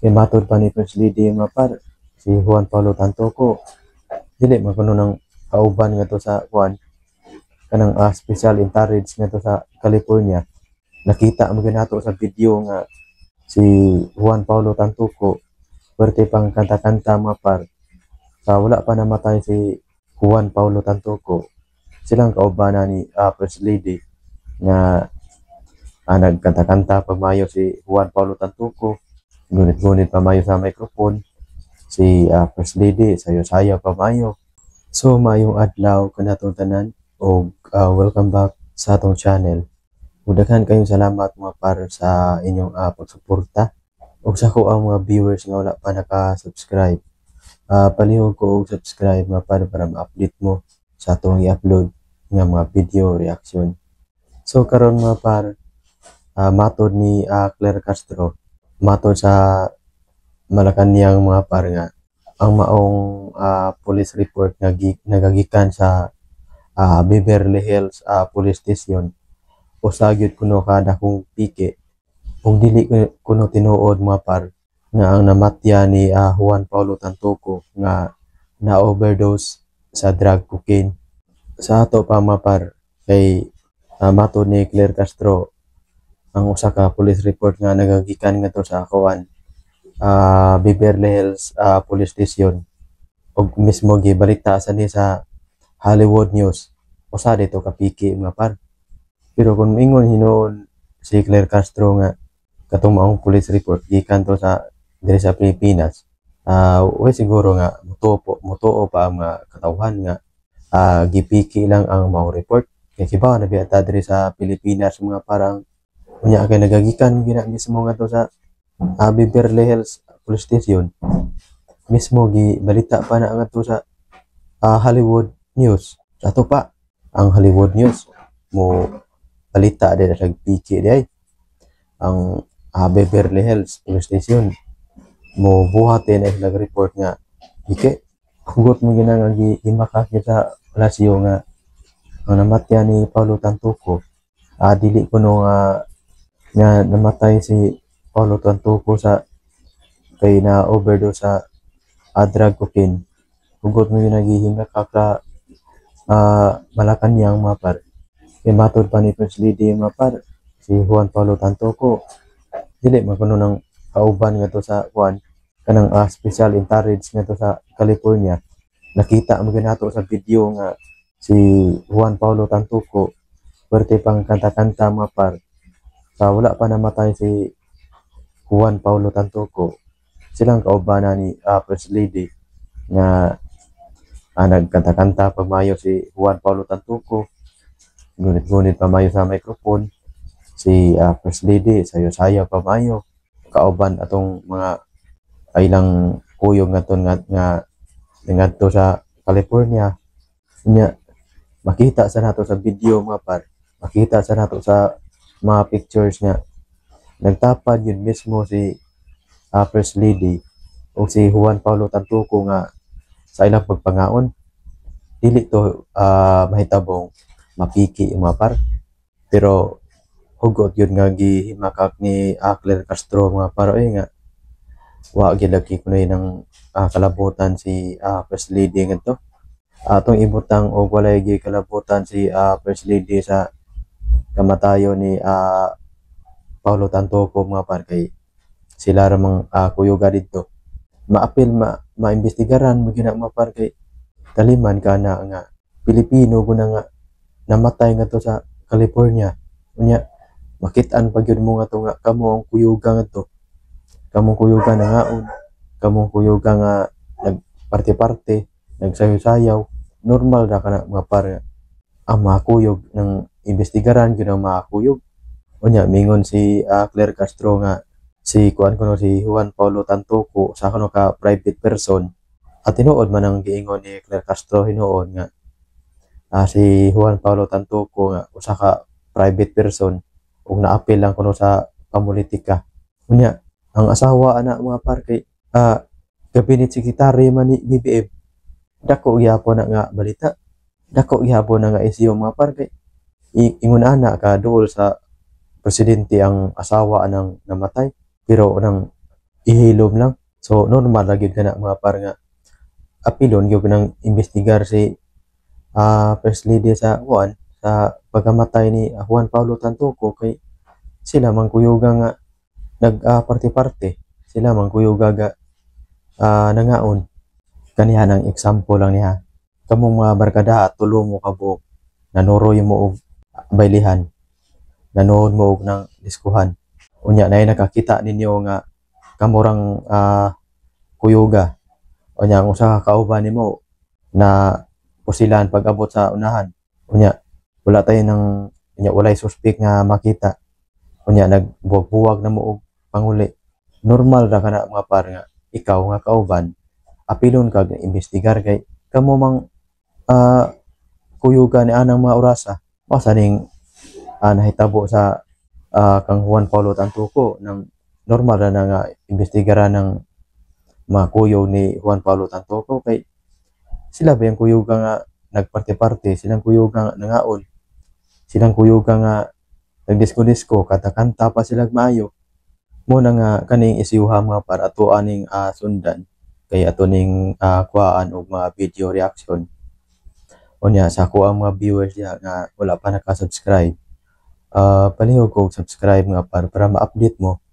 Kay matod pa ni First Lady, mga par, si Juan Paulo Tantoco dili man kuno nang kauban ngadto sa kuan, kanang special entourage ngadto sa California. Nakita man gyud nato sa video nga si Juan Paulo Tantoco pwerte pang kanta-kanta, mga par. Sa wala pa namatay si Juan Paulo Tantoco, silang kaubanan ni First Lady nga nagkanta-kanta pamayo si Juan Paulo Tantoco, gunit-gunit pamayo sa microphone si First Lady, sayo-sayaw pamayo. So maayong adlaw kanatong tanan og welcome back sa atong channel. Ug daghan kayong salamat, mga par, sa inyong pagsuporta ug sa ako ang mga viewers nga wala pa naka-subscribe. Palihog ko og subscribe, mga par, para ma-update mo sa atong i-upload nga mga video reaction. So karon, mga par, matod ni Claire Castro, matod sa Malacanang, mga par, nga ang maong police report nga nagagikan sa Beverly Hills Police Station usa gyud kuno ka dakong piki kung dili kuno tinuod, mga par, nga ang namatya ni Juan Paulo Tantoco nga na overdose sa drug cocaine. Sa ato pa, mga par, kay matod ni Claire Castro, ang usa ka police report nga nagagikan ngadto sa kuan, Beverly Hills Police Station ug mismo gibalita sa ni sa Hollywood News, usa dito ka piki, mga par. Pero kung moingon hinuon si Claire Castro nga katong maong police report gikan to sa diri sa Pilipinas, way siguro nga mutuo pa ang mga katawhan nga gipiki lang ang maong report, kay kibaw na biya ta diri sa Pilipinas, mga parang unya kay nagagikan gina mismo ngadto sa Beverly Hills Police Station, mismo gibalita pa na ngadto sa Hollywood News. Ato pa ang Hollywood News mo balita di na piki di ay ang Beverly Hills Police Station mo buhat din ay nag-report nga piki. Hugot mo gina nga gihimakak sa palasyo nga ang namatya ni Paulo Tantoco, dili kuno nga nga namatay si Paulo Tantoco sa kay na overdose sa drug cocaine. Hugot mo gina gihimakak sa Malacanang, mga par. Kay matod pa ni First Lady, mga par, si Juan Paulo Tantoco dili man kuno nang kauban ngadto sa kuan, kanang special entourage ngadto sa California. Nakita man gyud nato sa video nga si Juan Paulo Tantoco pwerte pang kanta-kanta, mga par. Sa wala pa namatay si Juan Paulo Tantoco, silang kaubanan ni First Lady nga nagkanta-kanta pamayo si Juan Paulo Tantoco, gunit-gunit pamayo sa microphone si First Lady, sayo-sayaw pamayo kauban atong mga ilang kuyog ngadto nga ngadto sa California. Nya makita sa nato sa video, mga par, makita sa nato sa mga pictures nga nagtapad yun mismo si First Lady o si Juan Paulo Tantoco nga sa ilang pagpangaon. Dili to mahitabong mapiki, mga par, pero hugot yun nga gihimakak ni Claire Castro, mga par, ay nga wa gyud lagi kunoy ng kalabutan si First Lady ngadto. Atong ibutang og walay gi kalabutan si First Lady sa kamatayon ni Paulo Tantoco, mga par, kay sila ra mang kuyuga didto. Maapil ma maimbestigaran mo gyud na, mga par, kay taliman ka na nga Pilipino guna nga namatay ngadto sa California, unya makit-an pa gyud mo nga to nga kamo ang kuyuga ngadto, kamong kuyuga nangaon, kamong kuyuga nga nagparte-parte, nagsayaw-sayaw. Normal ra kana, mga par, ang mga kuyog ng imbestigaran gyud ang mga kuyog. Unya mingon si Claire Castro nga si kuan kuno, si Juan Paulo Tantoco, sa kuno ka private person. At tinuod man ang giingon ni Claire Castro hinuon nga si Juan Paulo Tantoco nga usa ka private person ug naapil lang kuno sa pamulitika. Unya ang asawa ana, mga par, kay cabinet secretary man ni BBM. Dako gihapon na nga balita, dako gihapon na nga issue, mga par, kay ingon ana ka duol sa presidente ang asawa anang namatay, pero unang Ihilom lang. So normal ra gyud kana, mga par, nga apilon gyud nang imbestigar si First Lady sa kuan, sa pagkamatay ni Juan Paulo Tantoco, kay sila man kuyuga nga nag parte-parte, sila man kuyuga ga nangaon. Kaniya ang example lang niya: kamong mga barkada, tulo mo kabuok, nanuroy mo og baylihan, nanood mo og ng diskuhan. Unya nay nakakita ninyo nga kamurang kuyuga. Unya ang usa ka kauban nimo na pusilan pag-abot sa unahan. Unya wala tayo ng, unya walay suspect nga makita. Unya nagbuwag-buwag na mo og panguli. Normal ra kana, mga par, nga ikaw nga kauban apilon kag imbestigar kay kamo mang kuyuga ni anang mga orasa. Mao sa ning nahitabo sa kang Juan Paulo Tantoco, nang normal ra na nga imbestigaran ng mga kuyog ni Juan Paulo Tantoco kay sila ba yung kuyuga nga nagparte-parte, silang kuyuga nga nangaon, silang kuyuga nga nagdisko-disko, kanta-kanta pa sila maayo. Mo na nga kaning isyuha, mga par, ato aning sundan kay ato ning kuhaan og mga video reaction. Unya sa ako ang mga viewers diha nga wala pa naka-subscribe, palihog og subscribe, mga par, para ma-update mo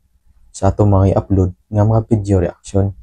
sa atong mga i-upload nga mga video reaction.